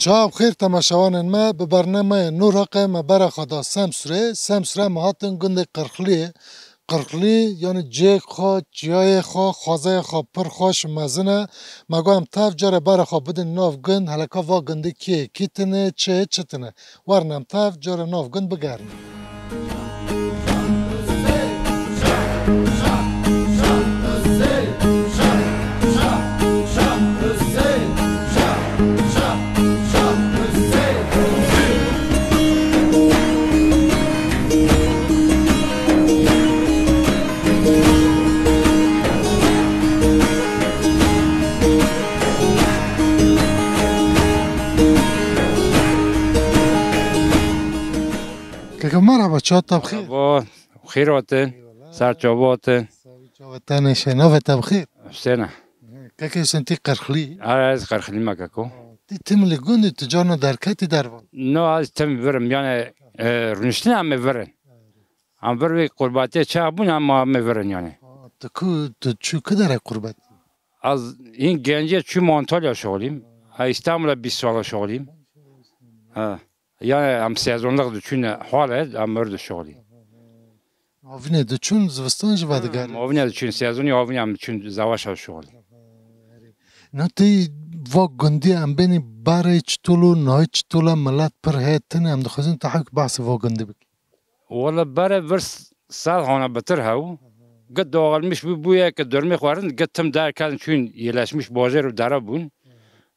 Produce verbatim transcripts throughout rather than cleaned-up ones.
Çawa bi xêr temaşevanên me, bi bernameyê nû Raqê me bera xwe da Semsûrê. Semsûrê me hatin gundê Qirxliyê. Qirxlî, yanî cihê xwe, çiyayê xwe, xwezayê xwe pir xweş û mezin e. Me got em tev care bera xwe bidin nav gund, hele ka va gundî kê, kî tine, çi, çi tine. Werin em tev care nav gund bigerin. Keke merhaba, çawa te bi xêr? Merhaba, xêr hatin. Eyvallah. Ser çava hatin. Sağ ol, çava te neşe. Navê te bi xêr? Hüseyin e. Keke Hüseyin, tî Qerxlî? Ara, ez Qerxlî me keko. Tî tim li gundî, tu carna derketî dervan? No, ez tim virim, yani, e, rûniştin em ê virin. Em vir wê qurbatiyê çax bûn, em, em ê virin yani. Aa, tu ku, tu çû ku derê qurbatî? Ez hîn gencê çûm Antalya şixulîm. Ha, Îstanbul'a bîst sala şixulîm. Ha. Yani em sezonluk diçûn hale, em vir dişixulîm. Havînê diçûn, zivistan jî vedigerin. Havînê diçûn, sezonê havînê em diçûn zewaşa şixulîm. Na tê va gundî em bênî berê çitol û nayê çitol e, milet pir heye tine, em dixwazin te hewk behsê va gundî bikî. Wala berê vir s-, sed hana bitir hew. Git dağılmış bû, bûye ki durmê xwarin, git tim derketin çûn yerleşmiş bajêr û dere bûn.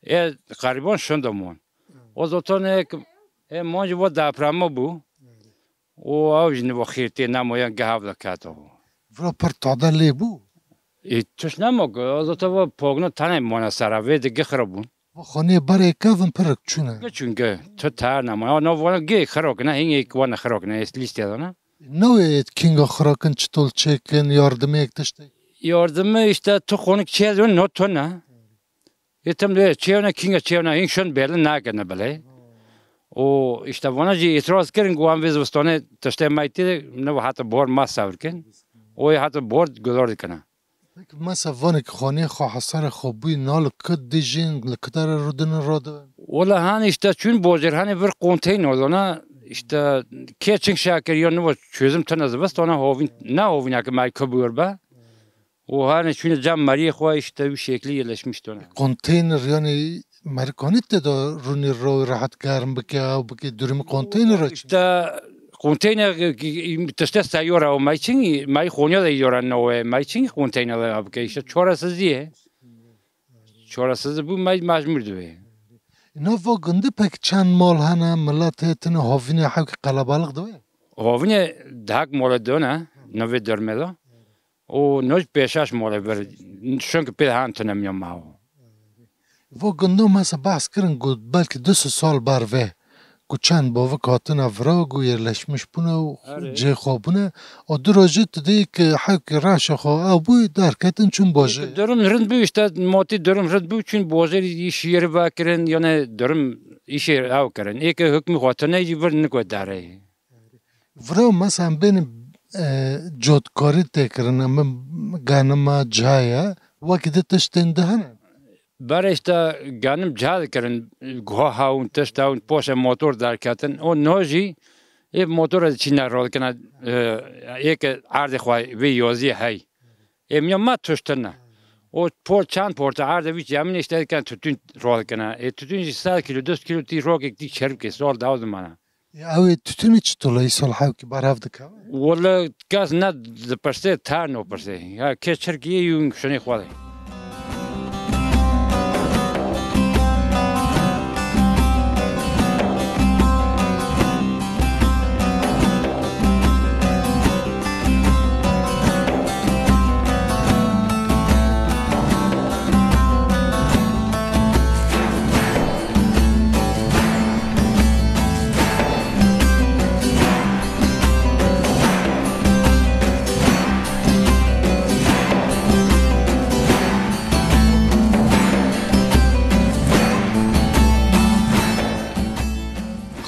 Ê qerîban şinda mon. O zaten ê ki, ê mon jî va deprema bû. Û ew jî niva xêr tê nemayan, geh ev de keto. Vira pir tade lê bû. Ê, tişt nema ku, ez te va pogna tenê mane sera, vê di gixira bûn. Va xaniyê berê kevin pirik çûne. Gi çûn gi, tu ter nema. Ya nav wana gê xira kine, hingê ki wana xira kine, ê lîstê dana. Newê kinga xira kin, çitol çêkin, yardimê yek tiştê? Yardimê işte tu xonik çê zon, no tu ne. Ê tim lê çêwne, kinga çêwne, hîn şun belli nakirine bile. Û işte vana jî îtiraz kirin ku wan vê zivistanê tiştê me tê, ne heta bor ma sewr kin. O heta bor gudar dikine. Peki mesa vanê ki xaniyê xwe, hesarê xwe bûyî, na li ku dijîn, li ku derê rûdinin radibin? Wala han işte çûn bojêr, hanê vir konteyner dana, işte kê çing şakir ya niva çözüm tine zivistana hovîn, ne hovîna ki me ku bûr be. Û hanê çûne cem meriyê xwe, işte wî şeklî yerleşmiş dana. Konteyner yani merikanî tê de rûnî ro rehet germ bike, ew bike, durumî konteyner çi? İşte konteyner, e, e, tişte seyora o, me çing, me Konya de yora no, me çing konteyner de bike, işte çaresizliğe. Çaresiz bû, me mecbur dibe. Nava gundî pek çend mal hene, millet hê tine, havînê hewkî qelebalix dibe? Havînê dehek mala done, navê dermê de. Û noj pêşaş mala bir, çünkü pê han tine miya mawo. Vo gundo mesa behs kirin ku belkî du sed sal ber vê, ku çend bavik hatine vira, ku yerleşmiş bûne û Erê. Cê xwe bûne. O du rojê tu dê ki hewkî reşa xwe ew bû, derketin çûn bajê. Durum rind bû, işte motî durum rind bû, çûn bajêr, îş yeri vekirin, yani durum îşê ew kirin. Ê ki hukmî xwe tine jî vir niko derê. Vira mesa em bênin, e, cotkarî tê kirin, em bin genima cihaya, wekî di tiştên di hene. Berê işte genim ciha dikirin, guha hewin, tişt hewin, poşe motor derketin. O no jî ê motora çîne rodikine, e, ê ke erdê xwe vê yozî hey. Ê miya ma tişt tine. O por, çend porte erdê vî çî emin işte dikin tütün rodikine. Ê tütün jî sed kilo, du sed kilo tî rokek tî çerpke sol daw dimana. Ya, ew ê tütünî çi tula îsal hewkî berav dike? Wala kes ne dipirsê, ter nopirsê. Ya kê çirkî yê yûn şinê xwe de.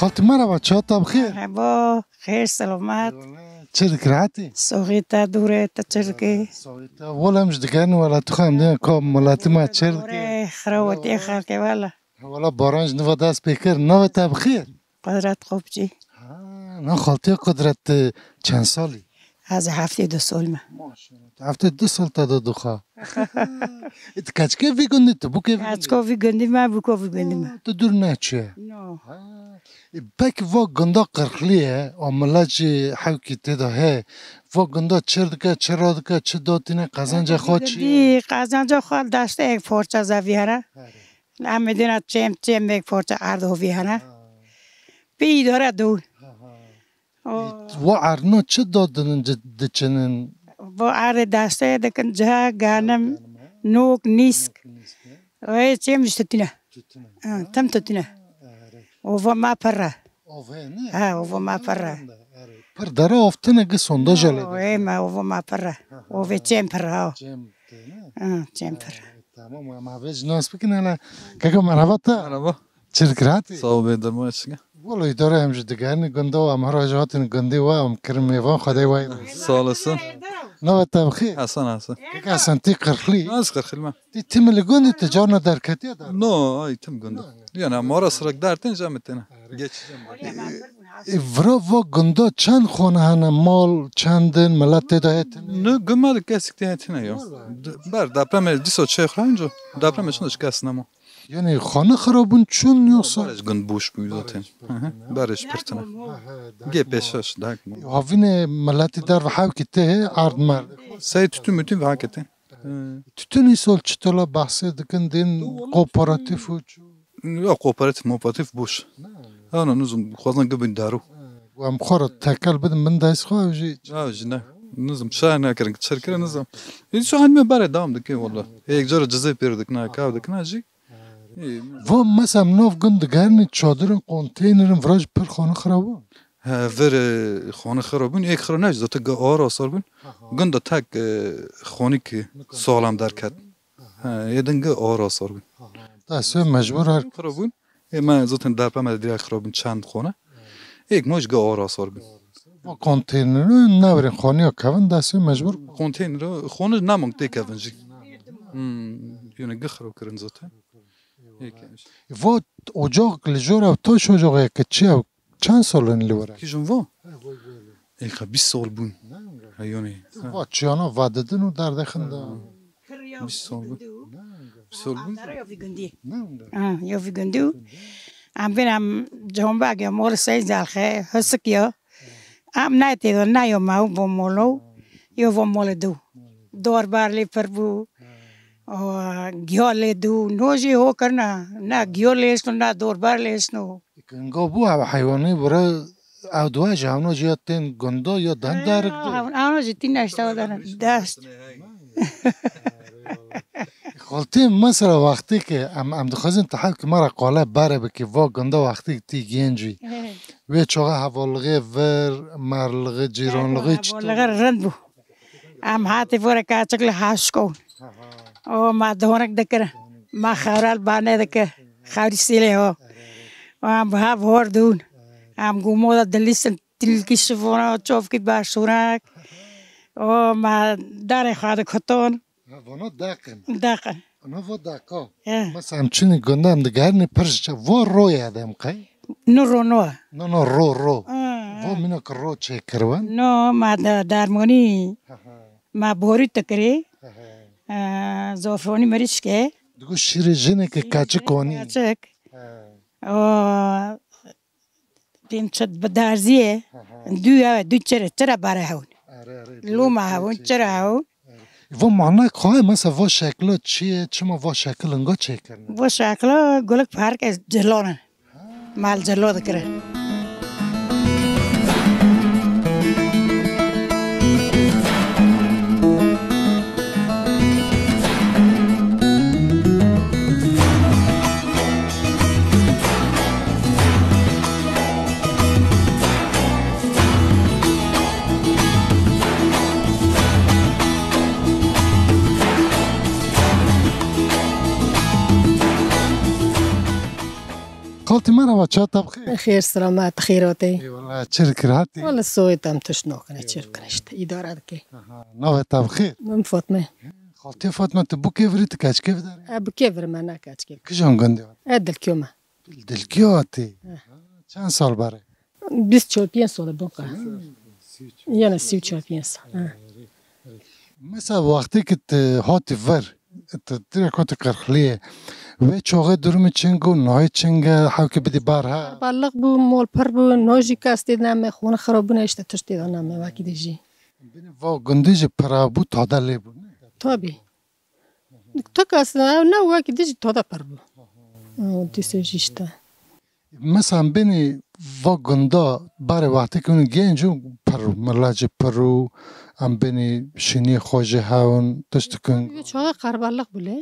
Xaltî merhaba, çawa te bi xêr? Merhaba, xêr, selamet. Çi dikî, rehetî? Soxî te, dûrê te çi dikî? Soxî te. Wala em ji digerin welatî xwe, em dê ka welatî me çi dikî? Dûrê xira wetiyê xelkê wala. Wala Baran ji niva dest pê kir. Navê te bi xêr? Qudret Qopçî. Ha, na xaltiya Qudret, tu çend salî? Ez heftê du sol me. Maşallah. Tu heftê du sal te de dixa. E, tu keçikê vî gundî, tu bûkê vî gundî? Keçiko vî gundî me, bûko vî gundî me. Ha, tu dûr neçûye. No. Ha. E, pek va gunda qirxlî ye, a milet jî hewkî tê de he. Va gunda çir dike, çi radike, çi datîne, qezenca xwe çi ye? Gundî, qezenca xwe destê yek parça zevî here. Here. Em ê dîna çêm, çêm yek parça erd hovî hene. Ha. Pê îdare dû. Ha, ha. O. Wa erdna çi dadinin, ci-, diçinin? Bo erdê destê dikin cihek, ganim, ganim, ha. Nok, nîsk. Nok, nîsk, ha. Wê çêm ji titine. Titine. Ha, tim titine. Ha, erê. Ova ma pir e. Ova ne? Ha, ova ma pir e. Erê. Pir dere oftine gi sonda jale. Ê me ova ma pir e. Ha, ha. Ovê çêm pir e, ha. Çêm tê ne? Ha, çêm pir. Ha, tamam, em avê ji nas bikin hele. Kaka merhaba te. Merhaba. Çirkir hatî? Sağ ol bey, derman çinge. Wala îdare em ji digerini gunda û em her ji hatin gundî we em kirin mêvan Xwedê we. Sağ olasın. Navê te bi xêr? Hasan, Hasan. Kaka Hasan, tî qirxlî? Ez qirxlî me. Tî tim li gundî, tu carna derketiye der? No, ay tim gunda. Yani mara sırak dertin cem tene. Geçeceğim. E, vira va gunda çend xane hene, mal çendin, millet tê de hetin? Ne, guma de kesik tê hetine ya. Vallahi. D-, ber deprem dîsa çê xranco. Deprem için de şikast nema. Yani xane xirabûn çûn yoksa? Barış gün boş bû zaten. Barış pir tine. Hı hı. Barış pir tine. Gê pêşeş dak bû. Havine milletî der ve hewkî tê ard merd. Sey tütün mütün ve hakete. Hı. Tütün îsol çitola bahsê dikin din kooperatif û çû? Ya kooperatif, mooperatif boş. Ne? Ana nizim xwazan gibin daru. Ha, em xwe re tekel bidin bin dayis xwe ew jî. Ya jî ne. Nizim çay nekirin, çirkirin nizim. Îsol hanime bare devam dike wala. Ek cara cizê pêr dikine, kav dikine jî. Ê, va mesela nav gund digerini çadirin, konteynerin, viraj pir xane xirabûn. He, vir, e, xane xirabûn, ek xira ne, zaten ga ara asar bûn. Aha. Gunda tek, e, xanik sağlam derket. He, ê din ga ara asar bûn. Aha. Destê mecbur her xirabûn. Ê me zaten deprem de direkt xirabûn çend xane. Ek moj ga ara asar bûn. Va konteynerin nevirin xaniya kevin destê mecbur. Konteyner, xane namang tê kevin jî. Hmm, yani gi xirab kirin zaten. Êkmiş. Va ocak li jor ew taş ocak ye ki çi ew çend sal in li were? Kî jin va? Êka bîst sal bûn. Heyonê. Va çiyana va didin û derdexin de. Bîst sal bûn. Bîst sal bûn. Yo vî gundî. Ha, yo vî gundî. Em bên em combek ya mol sey zelxe, husik ya. Em ne tê de ne yo me bo molo. Yo vo mol du. Dorbar lê pir bû. O, giya lê dû, no jî ho kirina, ne giyo lêşno, ne dorber lêşno. Kinga bû ev heywanê bira ew dua ji hevno jî ya tên gunda ya den derik de. Hevno jî tîne işte o dene dest. Xaltê mesela wextê ki em, em dixwazin te hevki me re qale bere bikî, va gunda wextê tî gêncî. Wê çaxa hevalixê vir, merlixê, cîranlixê çi? Hevalixê rind bû. Em hatî vore kaçik li haşko. O ma donik dikir. Ma xewral bane dikir. Xewrî sîlê ho. O em bi hev hor dûn. Em gumo da dilîsin tilkî şivona çofkî başûrak. O ma darê xwe dikuton. Ha, vana deqin. Deqin. Ana va deqa. He. Mesela em çinî gunda em digerini pir ji çe. Va ro ye dem qey? No ro no. No, no, ro, ro. Ha, ha. Va mîna ki ro çêkirwen? No, ma de dermonî. Ha, ha. Ma borî tikirî. Ha, ha. Ee, zofonî mirîşke. Digo şîrê jineke keçik onî. Keçik. Ha. O, pêm çi bi derziyê. Ha, ha. Du ya, du çire, çire bare hewn. Are, are. Luma hewn, çire hewn. Va manek xwe mesela va şekla çi ye, çima va şekil inga çêkirine? Va şekla gulik park ez cilonin. Mal cilo dikire. Xaltî merhaba, çawa te bi xêr? Xêr, selamet, xêr hatî. Eyvallah, çi dikir hatî? Wala soyê te em tişt nakine, çi bikine işte, îdare dike. Aha, navê te bi xêr? Min Fatme. Xaltê Fatma, tu bûkê vir î, tu keçikê vir darê? E, bûkê vir me, ne keçikê. Kijan gundê hat? E, Dilkiyo me. Dilkiyo hatî? E. Çend sal berê? Bîst çar pênc sal e bûka. Yana sî û çar pênc sal. E. Mesela wextê ki tu hatî vir, tu direk hatî Qirxiliyê, wê çaxê durumî çing û nahê çing e, hewkê bidî bar ha? Qerbalix bû, mol pir bû, no jî kes tê de name, xone xirab bûne, işte tişt tê de name, wekî dî jî. Binê va gundî jî pira bû, tade lê bû, ne? Tabii. Tek aslında ne wekî dî jî tade pir bû. O dîse jî işte. Mesela em bênî va gunda barê wextê ke hûn genc û pir û mila jî pir û em bênî şînî xwe jî hewin tişt dikin. Wê çaxê qerbalix bû lê.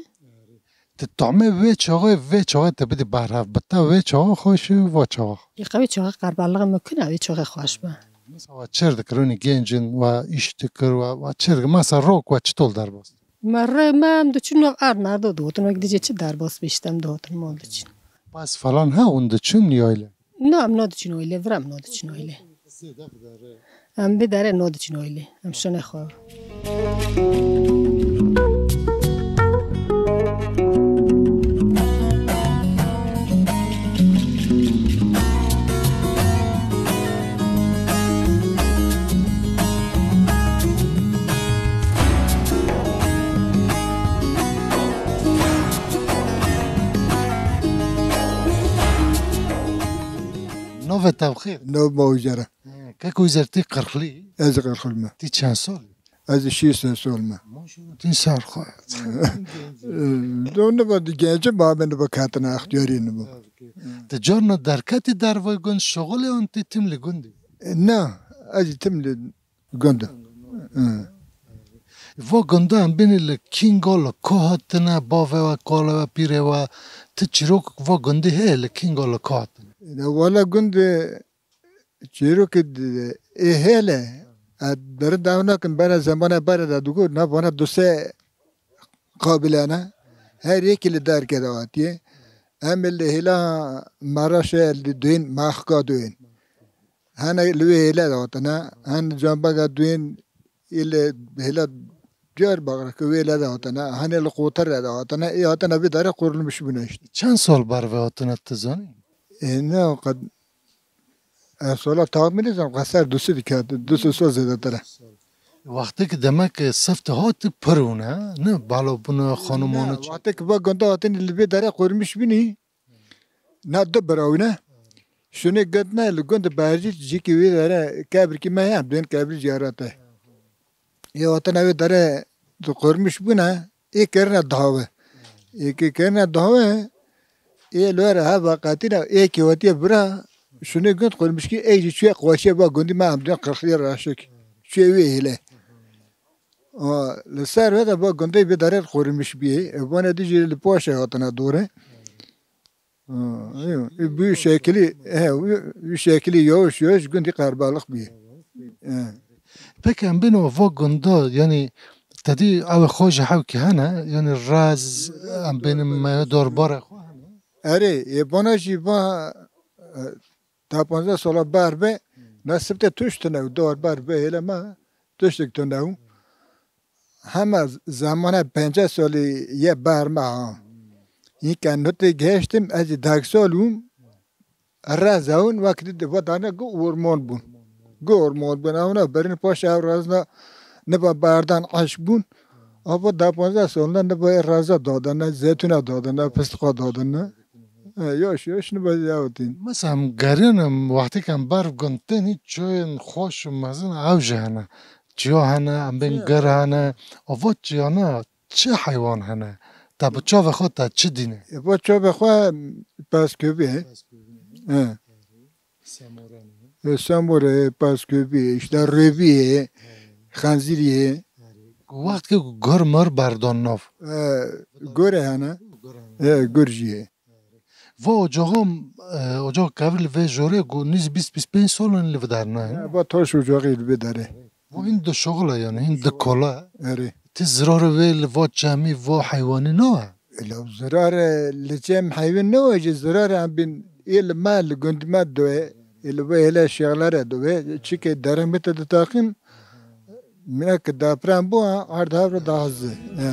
Ti tamê wê çaxê, vê çaxê te bidî bar hev, bi te wê çaxê xweş û va çaxê? Yê qewî çaxê qerbalix mimkun e, wê çaxê xweş be. Mesela wa çêr dikir, hûnî genc in, wa îş dikir, wa, wa çêr dikir. Mesela rok wa çitol derbas? Me re-, me em diçûn nav erd merdo dihotin, wek dicê çi derbas bî, işte em dihotin mal diçûn. Pas falan ha, hûn diçûn yaylê? Na, em nadiçûn oyle, vir em nadiçûn oyle. Em bi dere nadiçûn oyle, em şine xwe. Navê te bi xêr? Nav ma Uzer e. Kek Uzer, tî Qirxilî? Ez Qirxilî me. Tî çend sal? Ez şêst sal me. Maşallah, tî ser xwe. Do niba di gencim ba min niba ketine extiyarî niba. Ti carna derketî dervay gund şixulê an tî tim li gundî? Na, ez tim li Gund. Hı. Va gunda em bênî li kînga li ku hatine, bavê we, kalê we, pîrê we, ti çîrok va gundî heye li kînga li ku hatine? Ya wala gund, e, çîrokê di-, ê hele, e, beri dew nakin, bere zemane bere de digot, na vana du sê qabile ne, her yekî li derke de hatiye. Em li hêla Maraşê li duyên, Maxka duyên. Hene li wê hêle de hatine, hen Canbega duyên ê li hêla Diyarbakir ki wê hêle de hatine, hene li Qotir de hatine, ê hatine vê dere qurulmuş bûne işte. Çend sal ber ve hatine, tu zanî? Ê, ne o qed-, ez sala taxmîn nizam, qeser du sed diket, du sed sal zêdetir e. Wextê ki demek sifte hat pir bûne, ne bala bûne, xanimane. Ne, çi? Wextê ki va gunda hatin li vê dere qurulmuş bûnî, Na du bira wî ne. Şûnê gund ne, li gund Bercî cîkî wî dere kebrikî me heye, em duyên kebrî ziyarete. Ê hatine wê dere diqurmiş bûne, ê kirine dawe. Ê kê kirine dawe, ê li were hev veqetîne, ê kê hatiye bira, şûnê gund qurmişkî, ê jî çûye qweşiye va gundî me, em duyên Qirxilî Reşik. Çûye wê hêle. A, li ser wê de va gundê vê dere qurmiş bîye. E, vane dî jî li paşê hatine dore. Ha, eyo, e, bu şekilî, he, bu, bu şekilî yavaş yavaş gundî qerbalix bûye. He. Peki em bênî va gunda, yanî te dî ew xwe ji hewkî hene, yanî rez, em bênî me darbare xwe hene? Erê, ê bana jî va, e, ta panzdeh sala ber be, nasib te tuşt tune û darbare be hêle me, tuştek tune û. Hema z-, zemana pêncî salî ye ber me ha. Hîn ke notê gihiştim, ez ê deh sal bûm, rez ewn, wekî di va dane gu orman bûn. Gu orman bûn, ewna berin paşê ew rezna niba berdan eşq bûn. Ava deh panzdeh salna niba reza dadine, zeytûna dadine, fistiqa dadine. E, yaş yaş niba ziyawtîn. Mesela em gerinim, wextê ke em ber gund tên, hîç çiyên xweş û mezin ew jî hene. Çiya hene, em bên gir hene. Ava çiyana çi heywan hene? Te bi çavê xwe te çi dîne? E, va çavê xwe peskövî. Peskövî. He. Semore ne? E, semore, peskövî, işte rêvî, xenzîrî. Wextkê ku gur mir berdan nav. E, gure hene. Gure hene. E, gur jî ye. Va ocaxan, e, ocax kevir li vê jorê ku nîz bîst bîst pênc sal in li vê dere ne. Ya, va taş ocaxî li vê dere. Va hîn dişuxile yani, hîn dikole. Erê. Ti zirarê wê li va çemî, va heywanî ne? Ela zirarê li çem heywan ne, jî zirarê em bin ê li me, li gund me doye. Ê li vê hêle şêxlere doye. Çike derê me te ditaqin. Mîna ki deprem bû, ha, erd hev re dahizî. He.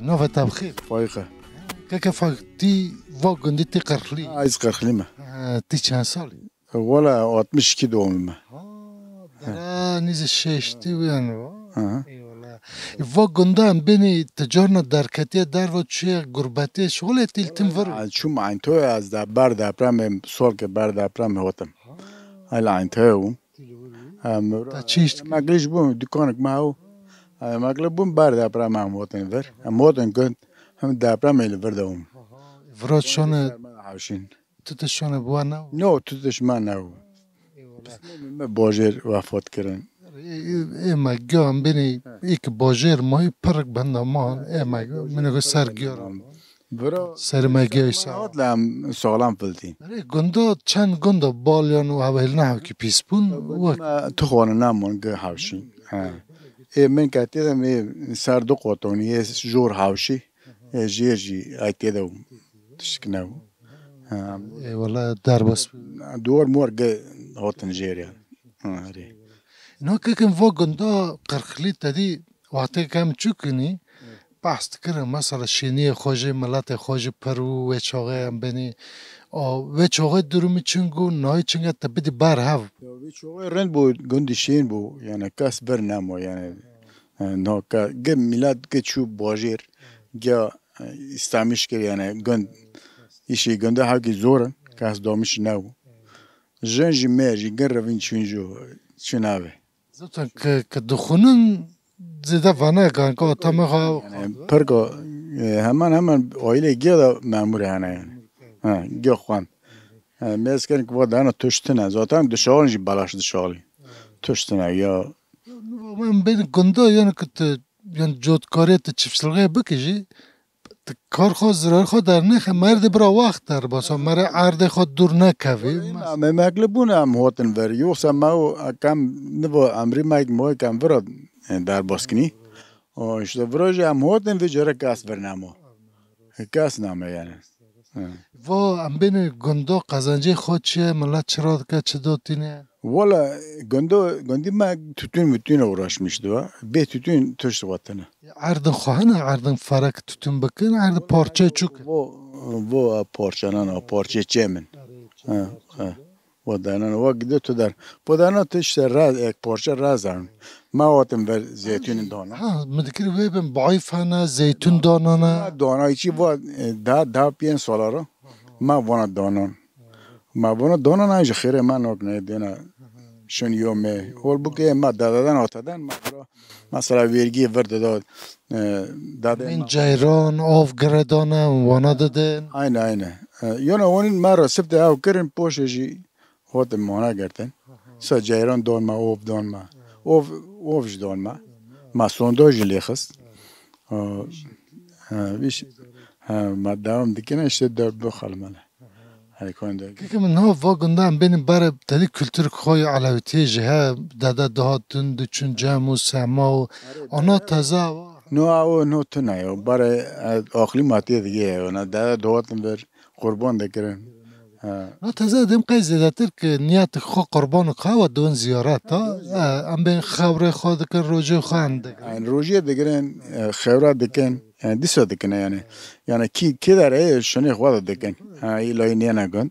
Navê te bi xêr. Faîq e. Keke Faîq, tî va gundî tî Qirxlî. Ha, ez Qirxlî me. Ha, tî çend salî? Wela altmış iki doğumluyum ben. Ha, dera nîzî şeştî wî yani va. Aha. Eyvallah. Va gunda em bênî ti carna derketiye derva çûye gurbetê şixulê tîl tim vir. Çûm Ayntoya ez de ber depremê, sol ke ber depremê hotim. Ha. El Ayntoya bûm. Em, Ta çi iş dikî? Emeklî ji bûm, dikanek me ew. Emeklî bûm ber deprem em hotin vir. Em hotin gund. Hem depremê li vir de bûm. Vira şone Hewşîn. Tu tiştane bi wan ne? No, tu tiş me ne. Eyvallah. Me bajêr wefat kirin. Ê, ê, ê me giyan binî, ê ki bajêr mayî pirik benda man, ê me min go ser giyan. Bira, ser me giya sa. Hat lem sağlam filtî. Erê, gunda, çend gunda bal yan û hewhêl ne hewkî pîs bûn, wek. Tu xwane namon gi hewşî. Ha. Ê min ketê de mi ser du qotonî, ê jor hewşî, ê jêr jî ay tê de tiştik ne. Ha. Ê wela derbas. Duwar muwar ge hotin jêr ya. Ha, erê. No kekin va gunda Qirxlî te dî wextê kem çûkinî, behs dikirin, mesela şêniyê xwe jî, miletê xwe jî pir û wê çaxê em benî. O, wê çaxê durumî çing û nayê çing e te bidî ber hev. Ya, wê çaxê rind bû, gundî şên bû, yani kes vir nemo, yani. E, no, ke, ge milet ge çû bajêr, ge, e, îstemîş kir, yani gund, îşî gunda hewkî zor in, kes domîş nebû. Jin jî mêr jî gin revîn çûn jû, çû navê. Zaten ke, ke dixwînin zêde vane kan, ke tamê xwe. Yani, pirka, e, hemen hemen aîlê giya da memûrê hene yani. Ha, giya xwend. Ha, mêz kirin ki va dana tişt tine. Zaten dişalin jî belaş dişalî. Tişt tine ya. Em bên gunda yani ki tu, yani cotkarê tu çiftçiliğê bikî jî, tu kar xwe, zirar xwe dernêxe, merdê bira wext der, basa mere erdê xwe dûr nekevî. Em emekli bûn em hotin ver. Yoksa me o kem nivo emrî me mo kem vira, e, derbas kinî. O işte vira jî em hotin vê care kes vir nemo. Kes name yani. He. Va em bêne gunda qezencê xwe çi ye, milet çi radike, çi dotîne? Wala gunda, gundî me tütün mütüne uğraşmıştı va. Bê tütün tişt vatine. Erdin xwe hene, erdin ferek tütün bikin, erdin parçe çuk. Vo, vo parçanan, o parçe çemin. Ha, ha. Vo danan, vo gide tu der. Vo danan tu işte raz, ek parçe raz an. Ma vatin ver zeytünün dana. Ha, mi dikir wê bin bayfana, zeytün danana. Dana içi vo, e, da, da piyen solara. Ma vona danan. Ma vona danan ay ji xêrê ma nok ne dena. Şun yo me. Hol bu ke ma dadadan atadan ma bura. Mesela vergi ver dada, e, dade. Min ma ceyran, av gire dana, wana didin. Aynen, aynen. E, yona onin ma ra sifte ew kirin poşe jî hotin mana gertin. Sa ceyran don ma, ov don ma. Ov, ov jî don ma. Ma sonda jî lê xist. Ha, ha, vîş, ha, ma devam dikine işte dört bu xalmane. Hey, konde. Keke min ha va gunda em bênin bare tedî kultur xwe ya Elewîtiyê jî he, dede dihatin diçûn cem û sema û ana teze va. No, o, no, tune yo. Bare, e, aqlî ma tê dige ye. Ona dede dihatin ver qurban dikirin. Ha. Na teze dem qey zêdetir ki niyetik xwe qurban û xewa dibin ziyaret ha. E, em bên xewrê xwe dikin, rojê xwe em dikin. Yani rojê dikirin, e, xewra dikin. Yani dîsa dikine yani. Yani kî, kî der e şunê xwe de dikin. Ha, îlayî niyene gund.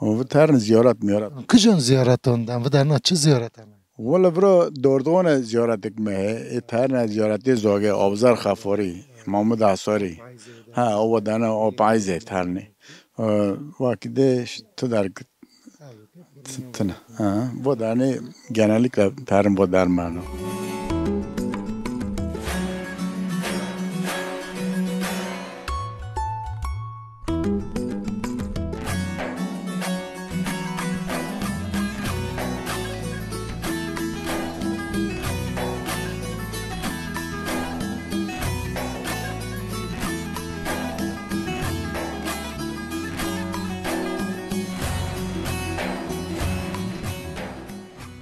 O bu terin ziyaret miyaret. Kijan ziyaret on dem, viderna çi ziyaret hene? Wala vira dordone ziyaret dikme he. E, terin ziyaretê zage, Abzar Xaforî, Mahmud Asarî. Ha, o dana o payze terni. E, vakide tu der T-, tine. Ha, vo dane genellikle terin vo dermano.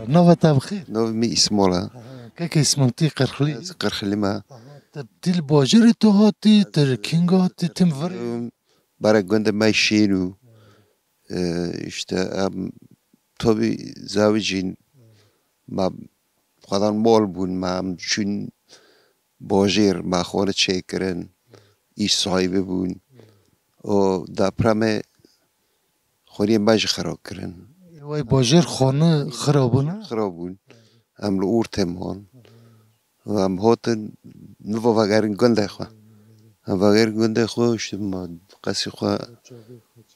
Nava te bi xêr? Navê min Îsmail e. Keke Îsmail, tî Qirxilî? Ez Qirxilî me. Aha, te tî li bajêrê tu hatî, tu li kînga hatî, tim vir? Em, Bare gundê me Şênû. E, işte em tabi zawicîn, me xwedan mal bûn, me em çûn bajêr, me xwe li çêkirin, îş sahîbî bûn. Û depremê xwediyê me jî xira kirin. Wey bajêr xwe ne xira bûne? Xira bûn. Em li ortê man. Û em hatin niva vegerin gundê xwe. Em vegerin gundê xwe, işte me qesî xwe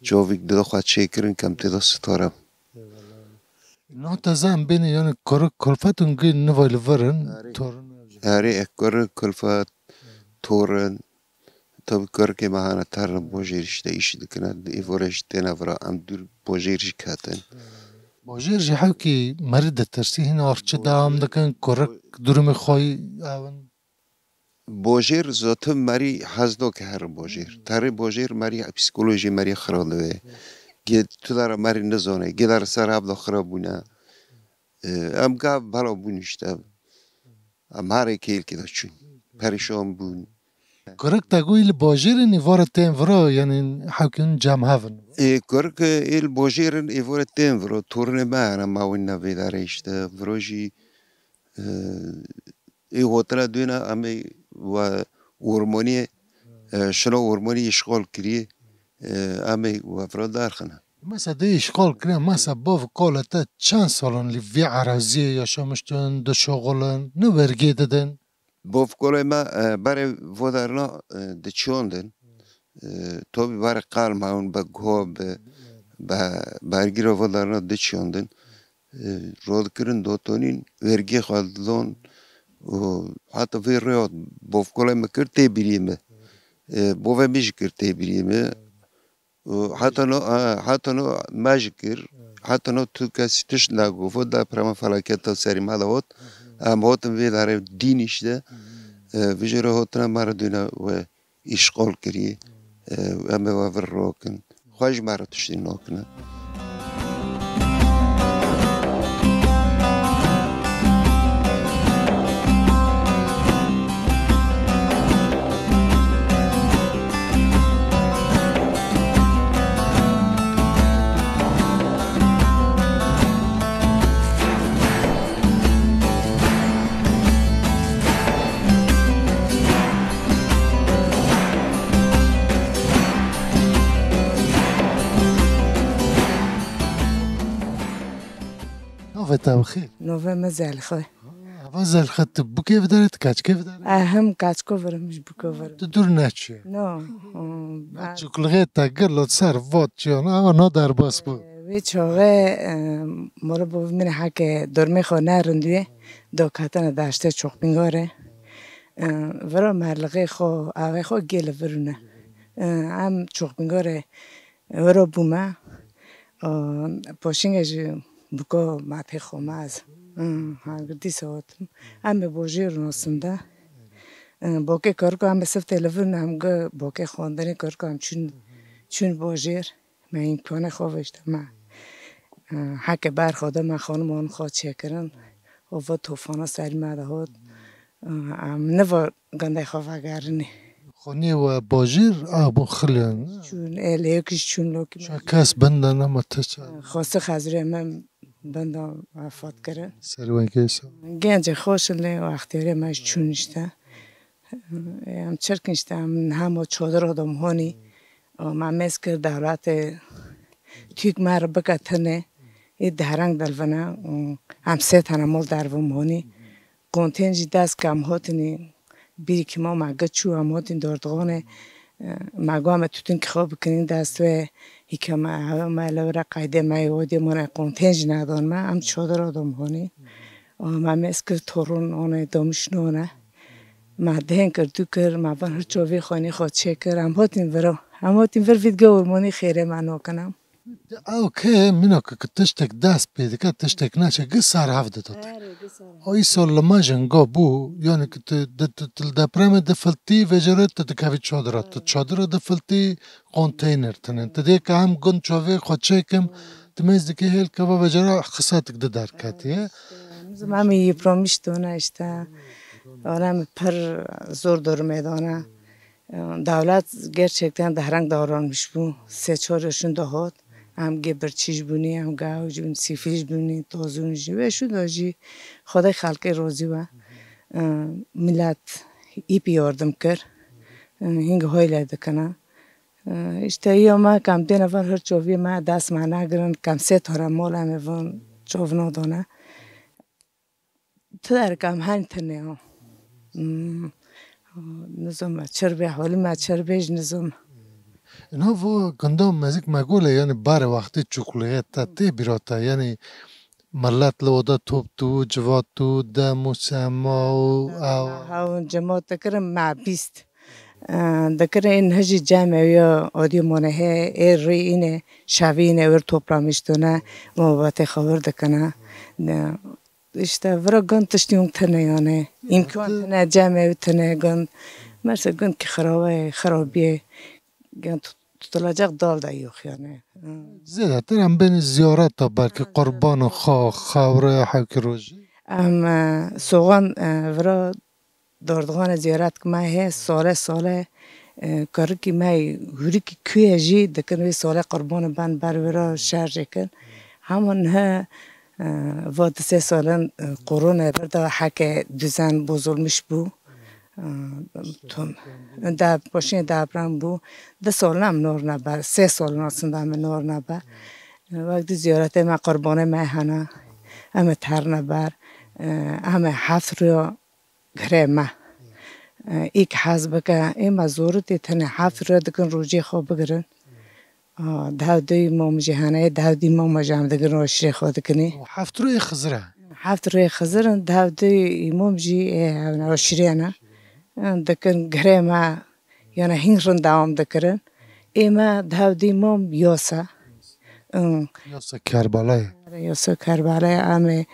çavik dida xwe çêkirin, kem tê de sitare. Na teze em bêne, yani kurik kulfet û gê niva li vir in, Erê. Torun. Erê, ek kurik kulfet, torun. Tabi kurikê me hane terin bojêr, işte îş dikine, êvore jî têne vira, em dûr bojêr jî ketin. Bojêr jî hewkî merî ditirsî, hîn arçi devam dikin, kurik durumê xwe ew in. Bojêr zaten merî hez nake herin bojêr. Terê bojêr merî psîkolojî merî xira dibe. Gê tu dara merî nizane, gê dara ser hev de xira bûne. Em gav bela bûn işte. Em herê kêlkê de çûn. Perîşan bûn. Kurik te got li bajêr in, êvara tên vira, yani hewkin cem hev in. Ê, kurik, ê, ê li bajêr in, êvara tên vira. Torunê me hene, ma wî ne vê derê işte. Vira jî, e, ê hotela dûna, em ê we ormaniyê, e, şina ormanî îşxal kiriye. E, em ê we vira derxine. Mesela dê îşxal kirin, mesela bav kale te çend salan li vî eraziyê yaşamiştin, dişoxulin, ne vergê didin? Bav kalê me, e, berê vodarna, e, diçiyandin. E, tabi berê qal mawin be guha be, be, bergîra vodarna diçiyandin. E, radikirin dotonîn, vergê xwe didon û heta vê rêya bav kalê me kir tê birî me. E, bovê min jî kir tê birî me. Û heta no, e, heta no me jî kir, heta no tu kesî tişt negot, da prema felaketa serî me de hot. Em hotin vê derê dîn işte. E, vijêre hotine me re dûne we îşxal kirî. E, em ê we vir rokin. Xwe ji me re tiştî nakine. Navê te bi xêr? Navê me Zelixwe. Hava Zelixwe, tu bûkê vidarê, tu keçikê vidarê? E, hem keçiko virim, ji bûko virim. Tu dûr neçû? No. Hmm, Çuklixê te gir li ser vat çiyan, ama no derbas bû. Wê çaxê, e, moro bo min heke dormê xwe nerind wê, do ketine daştê Çoqbîngarê. E, vira merlixê xwe, avê xwe gê li vir rûne. E, em Çoqbîngarê vira bûme. E, poşînge ji bûko matê xwe mez. E, ha, girdî sewot. Em ê bojêr nasim de. E, bokê kariko em ê sif tê li vir rûne, em gi bokê xwendinê kariko em çûn, çûn bojêr. Me îmkanê xwe veşte me. E, heke ber xwe de me xanim an xwe çêkirin. Û va tofana serî me de hot. E, em niva gundê xwe vegerinê. Xaniyê we bajêr a bûn xiliyan. Çûn, ê, lê yek jî çûn lokî me. Çe kes benda nema te çe? Xwesik Hezrê me benda vefat kirin. Ser wengê sa. Gencê xweş lê û extiyarê me jî çûn işte. Em çirkin işte, em hema çadira de mihonî. Û me mêz kir dewletê Tûk me re bike tenê. Ê dereng delvene. Em sê tene mal derve mihonî. Kontên jî dest ke em hatinî. Bîrî kima me gi çû em hatin dordixanê. Me got em ê tûtinkî xwe bikinîn dest wê. Hîka me, hewe me, lewre qeydê me yê odê mane kontên jî nedan me. Em çadira de mihonî. Û me mêz kir torun, one domîş none. Me dehên kir, dû kir, me van hirço vê xanî xwe çêkir. Em hatin vira. Em hatin vir vî dige ormanî xêrê me nakine. Ew ke mîna ke, ke tiştek dest pê dike, tiştek neçe, gi ser hev dide te. Erê, gi ser hev. O îsal li me jî hinga bû, yani ke tu, de, tu, tu li depremê difiltî, vê jê re tu dikevî çadira. Tu çadira difiltî, konteyner tinin. Tu dê ke hem gund çavê xwe çêkim, timêz dikê hêl keva vecera xisatik di derketiye. Nizam em yî promiş dona işte. Ona me pir zor durumê dona. Dewlet gerçekten dehreng davranmiş bû. Sê çar şûn de hat. Em gê birçî jî bûnî, em gawû jî bûnî, sîfî jî bûnî, tozûn jî. Ve şû de jî Xwedê xelkê rozî we. Milet îpî yardim kir. Hîng hoyle dikine. Îşte ya me kam dêne van her çoviyê me dest me nagirin, kam sê tara mol em ê van çov nadane. Ti derkam hen tine ya. Hmm. Nizam me çir bê, holî me çir bê ji nizam. Ina vo gunda mezik me gole, yani bare wextê çûklîye te tê bîra te, yani millet li oda top tu, civat tu, dem û sema û ew. Hewin cema dikirin me bîst. Dikirin ên hijî cem ew ya odî mone he, ê rî îne, şevî îne wir toplamiş dune, muhabbetê xwe wir dikine. Ne. İşte vira gund tiştî hûn tine yani. Îmkan tine, cem ew tine gund. Merse gund ki xirabe, xirabiyê. Yani tut-, tutulacak dal da yok yani. Hı. Zêdetir em bên ziyareta belkî qurban û xa-, xawre hewkî rojî. Em, e, soğan, e, vira Dordoxanê ziyaret ki me heye, sale sale, e, karikî me hûrikî kuye jî dikin wê sale qurbanê ben ber wira şerjê kin. Hema niha, e, va du sê salan, e, korona berda heke düzen bozulmuş bû. E, tom. De, paşê deprem bû. Du salan em nor nebe, sê salan aslında em nor nebe. E, wek di ziyaretê me qurbanê me hene. Em ê terne ber. E, em ê heft rûya Girê me. Î ki hez bike, ê me zoritê tenê heft re dikin rojê xwe bigirin. Dev du îmam jî hene, dev du îmam jî em digirin aşirê xwe dikinê. Heft rûyê Xizir e. Heft rûyê Xizir in, dev du îmam jî ê hevne aşirê ne. Dikin girê me, yani hîn rind dewam dikirin. Ê me dev du îmam yasa. Yasa Kerbalayê. Yasa Kerbalayê em ê,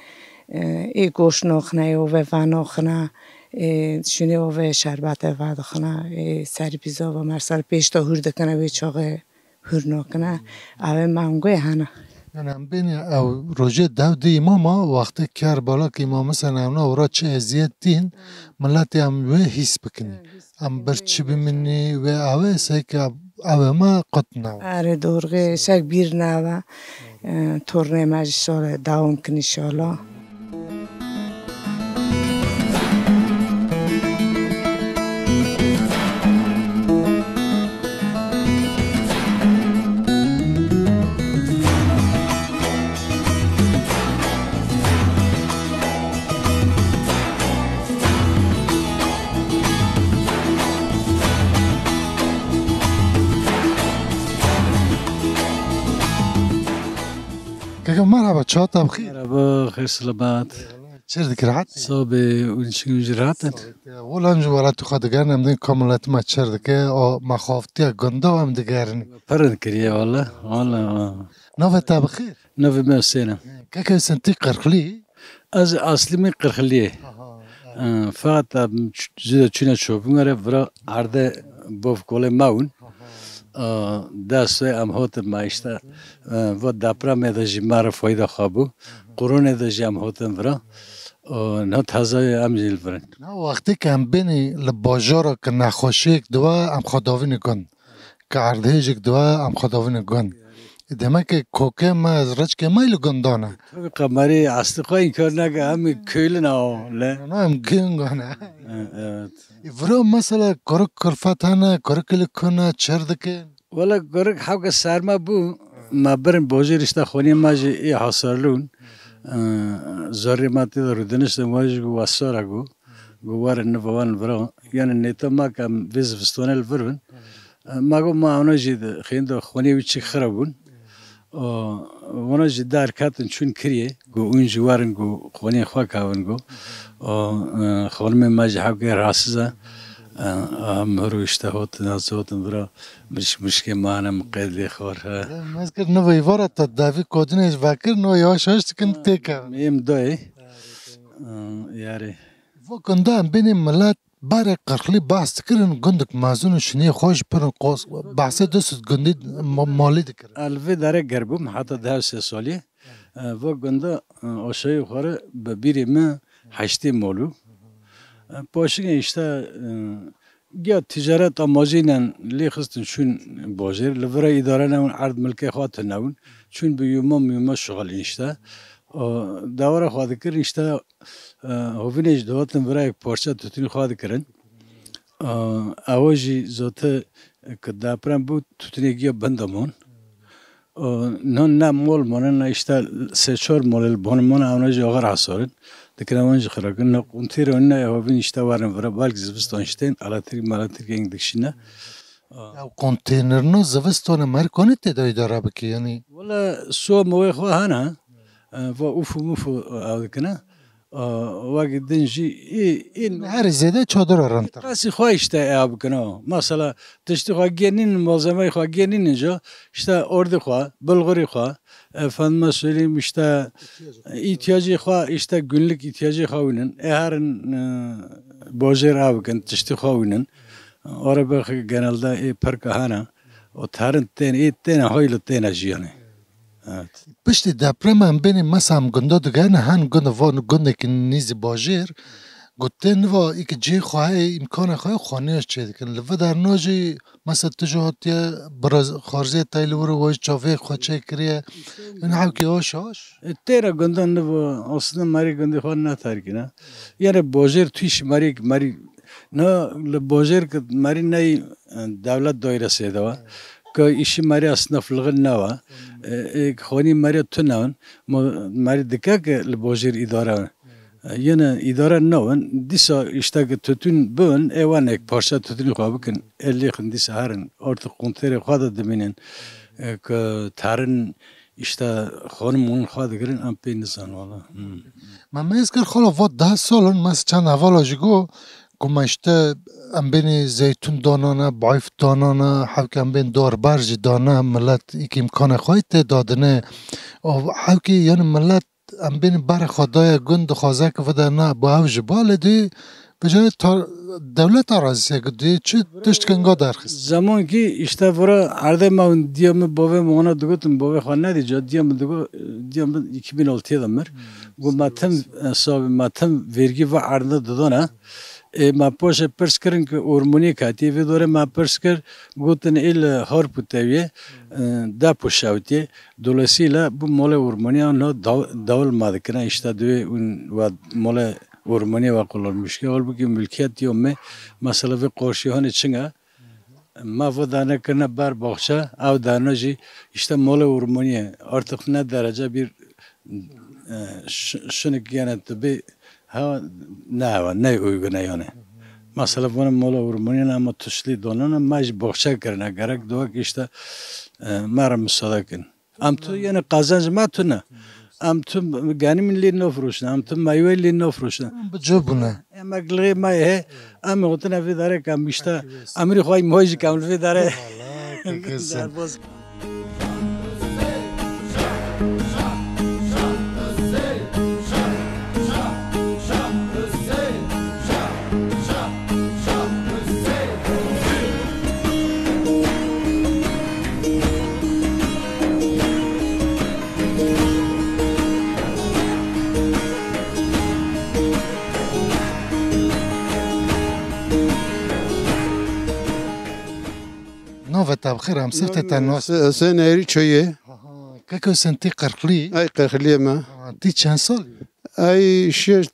e, ê goş noxine, ê ove venoxine, ê şûnê ove şerbete vedixine, ê serî pîza ve mersel pêş de hûr dikine, wê çaxê hûr nakine. Ev ê mangûyê hene. Yani em bênî ew rojê dev du îmama wextê Kerbala ki îmam Hisen evna ora çi eziyet tîn, miletê em wê hîs bikin. Em bir çi biminî wê ew ê seke ew ê me qutna. Erê, dorxê, şek bîr nava. E, tornê me ji şole dawam kin inşallah. Kaka, merhaba, çawa te bixîr? Merhaba, xêr selamet. Çêr dikî, rehet? Sabê, û çi jî rehet in? Wala em ji welatê xwe digerin, em dên ka miletê me çêr dike, o me xaftiya gunda em digerin. Pirin kiriye wala, wala. Navê te bixîr? Navê me Husên e. Kaka Husên, tî Qirxilî? Ez aslî min Qirxiliyê. Aha, evet. Ee, fakat em ç-, zû de çûne Çopûngerê, vira erde bov kolê me win. Aha. Ee, dest wê em hotin me işte. Ee, va depremê de jî me re fayda xwe bû. Aha. Koronê de jî em hotin vira. Ee, niha teze em jî li vir in. Na wextê ke em bênî li bajara ke nexweşiyek diwa em xwe davînî gun. Ke erdhêjik diwa em xwe davînî gun. Demek ke kokê me, reçkê me li gundan e. Tabii, qemerî eslî xwe înkar neke, em ê köylü ne o, le. Na, em gungan e. E, evet. E, vira mesela kurik kulfet hene, kurik li kun e, çêr dikin? Wala kurik hewke serma bû, me birin bojêr işte xwînê me jî ê hasarlûn. E, zorê me tê de rûdiniştin, we jî ku wesara ku. Got, werin niva wan vira. Yani nêta ma ke em vê zivistonê li vir bin. Ma got, ma ona jî di xêndo xwînê wî çik xira bûn. O, wana jî derketin çûn kiriyê. Got, hûn jî werin, got, xwînê xwe kevin, got. O, e, xanimê me jî hewkê rahatsiz e. E, em hiro işte hotin, ez hotin vira. Mişk, mişkê me hene, miqêd lê xwar he. Ez kir niva îvara te devî kodinê ji vekir, no yavaş yavaş dikin têkevin. Êm dayê. E, yarê. Vo gunda em bênê milet Barê Qirxlî behs dikirin, gundek mezin û şiniyê xwe jî pir in qos. Behsê du sed gundî ma-, malî dikirin. Ez li vê derê ger bûm, heta deh sê salî. E, va gunda, e, aşayî xwe re bi bîrê min heştê mal û. E, paşînê işte, e, ya ticaret amacînen lê xistin çûn bajêr. Li vira îdare nebûn, erd milkê xwe tune bûn. Çûn bi yûma miyûma şixulîn işte. E, dewara xwe dikirin işte, e, hovînê jî dihatin vira yek parça tûtûnî xwe dikirin. Ew jî zote ku deprem bû, tûtinê giya benda man. Nan ne mol mane, ne işte sê çar mol li ban mane, ewna jî axir hesarin. Dikine wan jî xirakin. Ne kontêr ne havîn işte werin vira, belkî zivistan jî tên, elektrik melektrik eng dikişîne. Ew kontênerno zivistona merkanê tê de îdare bike, yanî? Wala so mowê xwe hene, e, va ufu mufu ew dikine. A, wekî din jî ê, ê Herî zêde çadira rentira. Qasî xwe işte eya bikin o. Mesela tiştî xwe gênînin, malzemeyê xwe gênînin ca, işte ordî xwe, bilxurî xwe, efendime söyleyeyim işte îhtiyacê xwe, işte günlük îhtiyacê xwe wînin. Ê herin, e, bajêr ew bikin, tiştî xwe wînin. Araba genelde ê pirka hene. O terin tên, ê têne haylo têne jiyanê. Evet. Piştî deprema em bênî mesa em gunda digerine, hen gund van gundekî nîzî bajêr, got tê niva îkî cihê xwe heye, îmkanê xwe heye, xaniya çê dikin. Li vê derna jî mesa tu jî hatiye, biraz xarziyê tey li wir û wê çavê xwe çêkiriye. Min hewkê aş aş. E, têra gundan niva aslında merî gundê xwe neterkine. Yani bajêr tûşî merî, merî, na li bajêr ki merî ney, e, dewlet daire sêde wa. Ka îşî merî aslında filixin newa. E, e, xanî merî tu newin. Ma merî dike ki li bojêr îdare. E, yine îdare newin. Dîsa îşte ki tûtûn bin, ê wan ek parça tûtûnî xwe bikin. Ê lêxin dîsa herin. Artık kontêrê xwe de dimînin. E, ki terin îşte xanim hûn xwe digirin, em pê nizan wala. Hmm. Me meyz kir xala va deh sal in, me çend hevala jî got, ku me işte em bênî zeytûn danane, bayf danane, hewke em bên dar ber jî dane, millet îkî îmkanê xwe tê dadine. O hewkî yani millet em bênî berê xwe daye gund dixwaze ki vide ne, bu ew jî ba lê dî bi carê tar-, dewleta razî se ki dî çi tişt kinga derxist. Zaman ki işte vura erdê me hûn diya min bavê min wana digotin, bavê xwe nedî ca, diya min digo, diya min iki bin altı da mir. Got me tim, e, sabî me tim vergî va erdê didane. Ê me paşê pirs kirin ki ormonî ketî, vê dorê me pirs kir, gotin ê li Harpû tevye, e, depo şewtiye. Dolayısıyla bu mole ormonî an daw-, dawil me dikine, işte duyê un ve mole ormonî ve kullanmışke. Halbuki mülkiyet yo me, mesela vê qarşî hanê çinga, me vê dane kirine ber baxçe, ew dane jî işte mole ormonî ye. Artık ne derece bir e, ş-, şinik gene tu bê, ha, ne hewa, ne uygune yani. Mesela bunu mola urmaniyana ama tuşli donana, ma ji bohça kirine, gerek doğa ki işte, e, mara müsaade kin. Am tu yani kazanç ma tu ne. Am tu gani min li nofruşna, am tu meyve li nofruşna. Bi cebune. Emekli ma he, am otuna vî dare kam işte, amri xway moj kam vî dare. Eyvallah, kekesen. Derbaz. Navê te bi xêr, em sifte te nas. Hüseyin Eğri Çoye. Aha, keko sen tî Qirxlî? Ay Qirxlî me. Ha, tî çend salî? Ay şeş,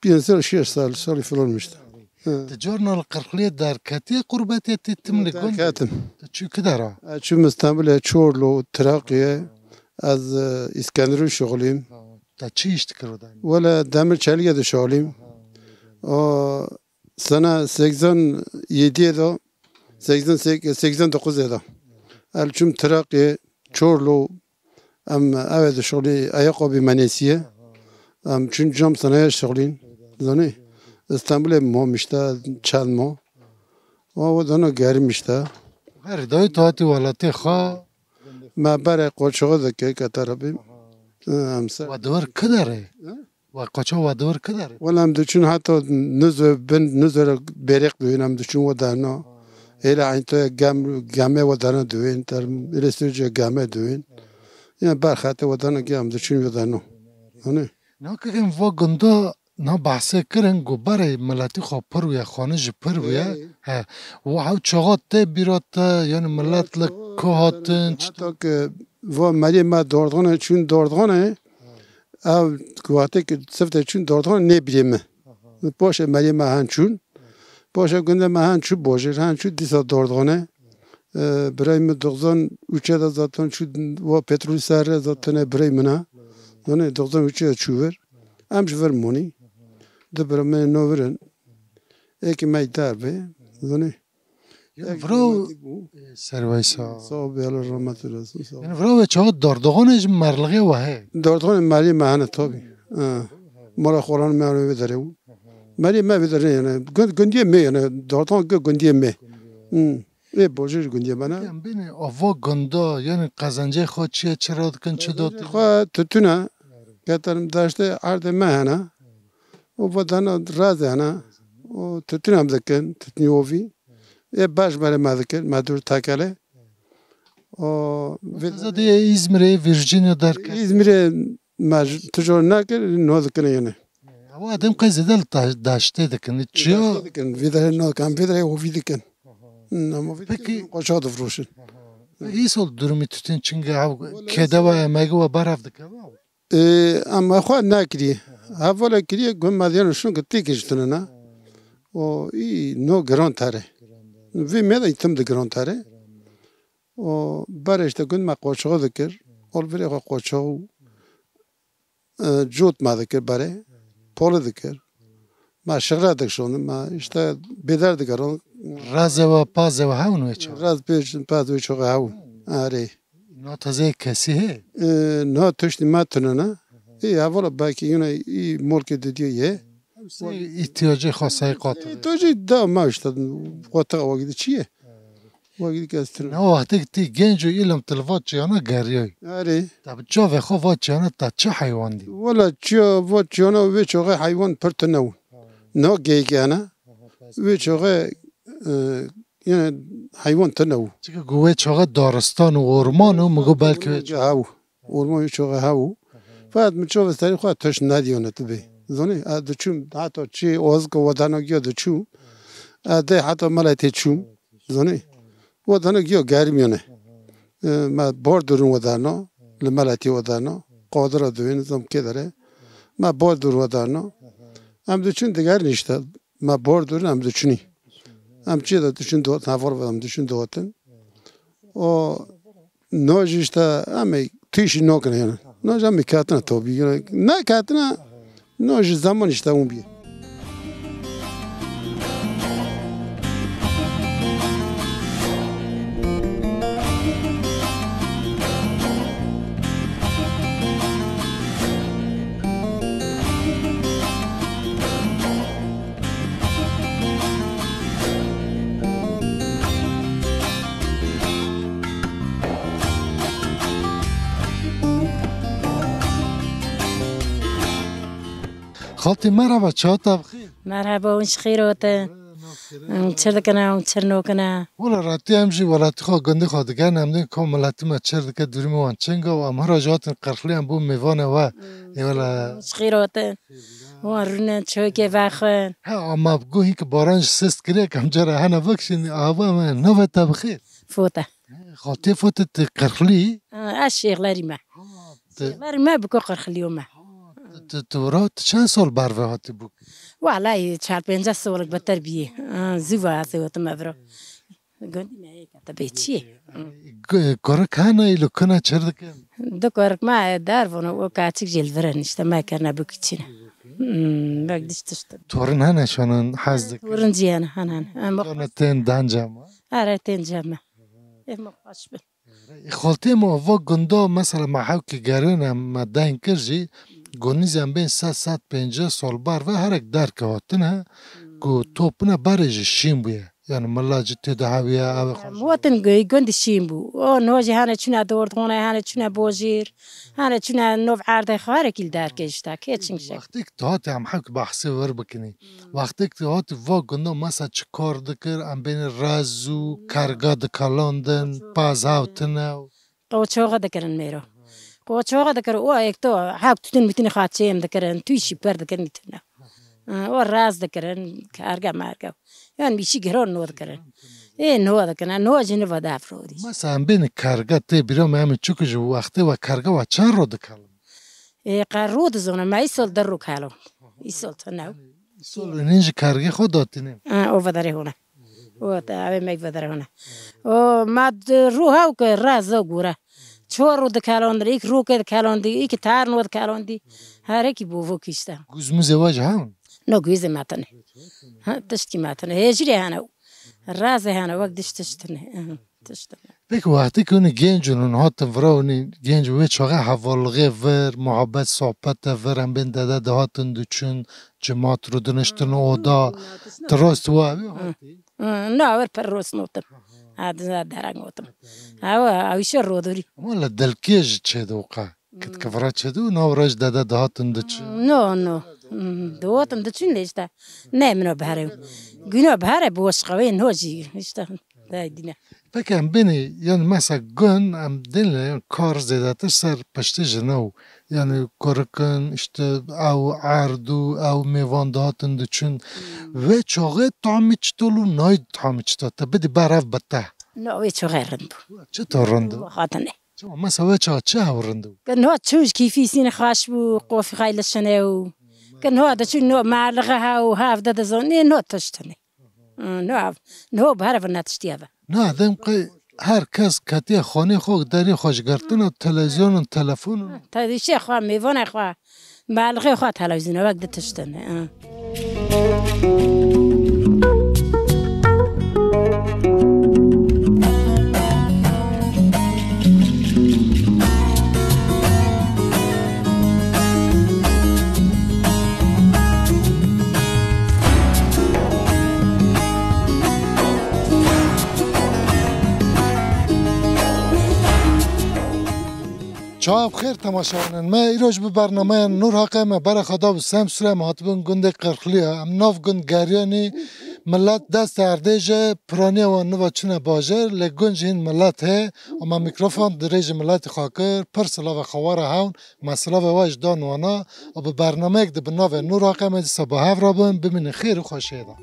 pênc sal, şeş sal, salî filan işte. Ha. Ti carna li Qirxlî derketiye, qurbetiye tî tim li gund? Derketim. Ti çû ki dera? Ez çûm İstanbul'e, Çorlu, Trakya. Ez, e, İskenderun şixulîm. Ha. Te çi îş dikir o demê? Wele demir çeliğe de şixulîm. Ha. O sene seksen yediye de, seksen sekiz, seksen dokuz de. El çûm Trakya, Çorlu, em eve de şixulî ayakkabı menesiye. Em çûn cam sanayi şixulîn. Zanî? İstanbul'e mam işte çend ma. Wa, wa dana gerim işte. Her dayı tu hatî welatê xwe. Me berê qoçoğu de ke ketarabî. Em se. Wa dewar ki derê? Ha? Wa qoça wa dor kidar. Wala em diçûn heta nizwe bin, nizwe bêrêq duyên em diçûn we dana. Hêla eyntoya gem, gemê we dana duyên, ter hêlê sircê gemê duyên. Ya berxete we dana gem diçûn we dana. Hani? Na kikin va gunda na bahse kirin ku berê miletî xwe pir wîye, xane jî pir wîye. He. Û ew çaxa tê bîra te, yani milet li ku hatin, çi Heta ki va meriyê me dordixane, çûn dordixane, ev kuwatê ki sifte çûn dordixane nê bîrê me. Paşê meriyê me hen çûn. Paşê gundê me hen çû bojêr, hen çû dîsa dordixane. E, birayê min doxzan û çê de zaten çû wa petrolî ser re zaten e birayê min e. Zanê doxzan û çê de çû vir. Em ji vir monî. Di bira me no vir in. Êkî me dar be. Zanê. Yani Êkî viro, me bû. E, servay sağ. Sağ ol, be, Allah rahmet eylesin, sağ ol. Yani viro ve çağı dordoğone ji merliğe ve he. Dordoğone merliğe me hene tabi. Ha. Mala xwalan me hene ve dere. Merliğe me ve dere yani. Gund-, gundiye me yani. Dordoğone gu-, gundiye me. Hmm. Ê bojê ji gundiyê me ne? Em bînê ava gunda, yani qezencê xwe çi ye, çi radikin, çi dotin? Xwe tutune. Geterim daştê erdê me hene. Û vatana razê hene. Û tutun em dikin, tutnî ovî. Ê baş berê me dikin, me dûr tekele. O vê Taze diye İzmir'e, Virginia derken. Îzmirê me ji tijor nekir, no dikin yene. Ama adem qey zêde li ta-, daştê dikin. Çiyo? Daştê dikin, vê derê no dikin, vê derê ovî dikin. Ama vê Peki- dikin, qoça difroşin. Peki îsol durumî tutên çinge ev Wala kêde îsol- ve emegî ve berav dikeve? Ê, em xwe nekirî. Hevala kiriye ku me diyana şûn ki têkê ji tune ne. O î no giran tere. Vê me de î tim di giran tere. O berê işte gund me qoçoğu dikir. Ol virê xwe qoçoğu, e, cot me dikir berê. Poli dikir. Me şixre dikşon. Me işte bêder dikirin. Razê we pazê we hewn wê çax? Raz pêş paz wê çoğu hewn. Erê. Na tazê kesî hê? E, na tiştî me tune ne. Ê, hevala belkî yine î molkê didiye ye. Sê îhtiyacê xwe sey qat. Îhtiyacê da me işte, qata wagî çi ye? Wagî kes tune. Na wextê ki tî genc û îlim tu li va çiyana geriyay. Erê. Te bi çavê xwe va çiyana te çi heywan dî? Wala çiya va çiyana wê çoxê heywan pir tune bû. Na geyik hene. Wê çoxê, e, yine heywan tune bû. Çike ku wê çoxê daristan û orman û min got belkî wê Orman hew. Orman wê çoxê hew. Fakat min çavê serî xwe tişt nediyane tu bê. Zanî, ez diçûm heta çi oz ku wadana giya diçû. Ez dê heta mela tê çûm. Zanî. Wadana giya germiyane. E, me bar durun wadana. Li mela tê wadana. Qadira duyên zam kê dere. Me bar durun wadana. Em diçûn digerin işte. Me bar durun em diçûnî. Em çi de diçûn dot, heval ve em diçûn dotin. O no jî işte em ê tîşî nokine yani. No jî em ê ketine tabi. Yani ne ketine, no jî zaman işte hûn bîye. Xaltî merhaba, çawa te bixîr? Merhaba, hûn ji xêr hatin. Hûn çi dikine, hûn çi nokine? Wela rastî em jî welatî xwe, gundê xwe digerin, em dên ku miletî me çi dike, durumê wan çinga û em hira jî hatin Qirxilî em bûn mêvanê we. Hmm. Ê wela. Ji xêr hatin. Wan rûne çokê vexwin. He, ama bi guhî ki baran ji sist kiriye, em cara hene bikişîn, ava me navê te bixêr. Fote. Xaltê Fote tu Qirxilî? Ha, ez Şêxlerî me. Ha, tu Şêxlerî me, biko Qirxilîyo me. Ha, tu, tu, tu ra, tu çend sal berve hatî bûk? Walayi çar pênc sal beter bîye. Ha, zû va ez ê hatime vira. Gundî me yek te bê çi ye? Gu-, kurik hene îlo kuna çir dikin? Du kurik me dervon û kaçik jî li vir in, işte me kirine bikçîne. Hmm, bek diş tişt. Torun hene şanan hez dikin? Torun jî hene, hene, hene. Em Şana tên danca ma? Are tên cem me. Em xweş bin. Xaltê me va gunda mesela me hewkî gerîne me deng kir jî, gunî zembên sed, sed pêncî sal ber ve herek derke hatine, ku topine berê jî şîn bûye. Yani millet jî tê de hewiye, ew ê xwe jî. Em wetin gu-, gund şîn bû. O no jî hene çûne dordxane, hene çûne bojêr, hene çûne nov erdê xwe herekî li derkê ji te, kê çing şek. Wextêk tu hatî em hewk behsê wir bikinî. Hmm. Wextêk tu hatî va gunda mesa çi kar dikir, em bênî rez û kerga dikalandin, paz hev tune û Qoçoxa dikirin mêro. Qoçoxa dikirin, o ek to hak tutun bütün xaçeyim dikirin, tu işi per dikirin itine. O raz dikirin, karga marga. Yani bir şey giron no dikirin. E no dikirin, no jini va daf rodi. Mesela em bênî karga tê bîra me em çuku ji wextê ve karga ve çend ro dikalin? E qar ro dizona, me isol der ro kalo. Isol tane. Sol û nîn ji kargê xwe datînin. Ha, o vedere hona. O te ave mek vedere hona. O ma d-, ruha u ke raza gura. Çor ru dikalondir, ik ru ke dikalondî, ik tar no dikalondî. Hereki bu vo kişte. Guzmuzê we ji hewn? No, guzê matene. Ha, tiştî matene. Hejire hana. Raze hana, wek diş tiştine. Aha. Tişt e. Peki wextê ku hûn genc in, hûn hatin vira, hûn genc, wê çaxê hevalixê vir, muhabbet, sohbete vir, em bên dede dihatin diçûn, cimat rûdiniştin oda. Hmm, tişt e. Tu rast wa wî hatî? Hmm, na, wir per rast notim. Ha, dina dereng otim. Ha, wa, ew îşe rodorî. Ama li dilkê ji çê de wqa. Kitkivira çêdû, nav rej dede dihatin diçin. No, no. Hmm, dihatin diçin lê işte. Ne min o bihare. Güno bihare bi weş qawê no jî işte. Day dine. Peki em bênî, yani mesela gun em dêne, yani kar zêdetir ser piştî jina û yani kurikin, işte ew erd û ew mêvan dihatin diçin. Vê çaxê tamî çitol û nay tamî çitol te bidî berev bi te. No, wê çaxê rind bû. Çito rind bû? Hatine. Çima, mesela wê çaxa çi hew rind bû? Ke no çû ji kîfî sîne xweş bû, qofî xeyle şine û ke no de çû no merlixe hew, hev de dizon, nê no tiştine. Hmm, no ev, no bihare ve ne tiştî ev e. Na, dem qey her kes ketiye xanê xwe, derê xwe ji girtine, televîzyon û telefon û. Te dîşê xwe, mêvanê xwe, merlixe xwe televîzyona wek di tiştine. Ha. Çawa bi xêr temaşevanên me, îroj bi bernameya Nûr Haqê me berexwe da bi Semsûrê em hatibûn gundê Qirxliya. Em nav gund geriyanî, millet destê erdê ji piraniya wan niva çûne bajêr, lê gund jî hîn millet hê, û me mîkrofon dirêjî miletî xwe kir, pir silavê xwe were hewn, me silavê we ji dan wana, û bi bernameyek di bi navê Nûr Haqê me dîsa bi hev re bin, bimînin xêr û xweşiyê de.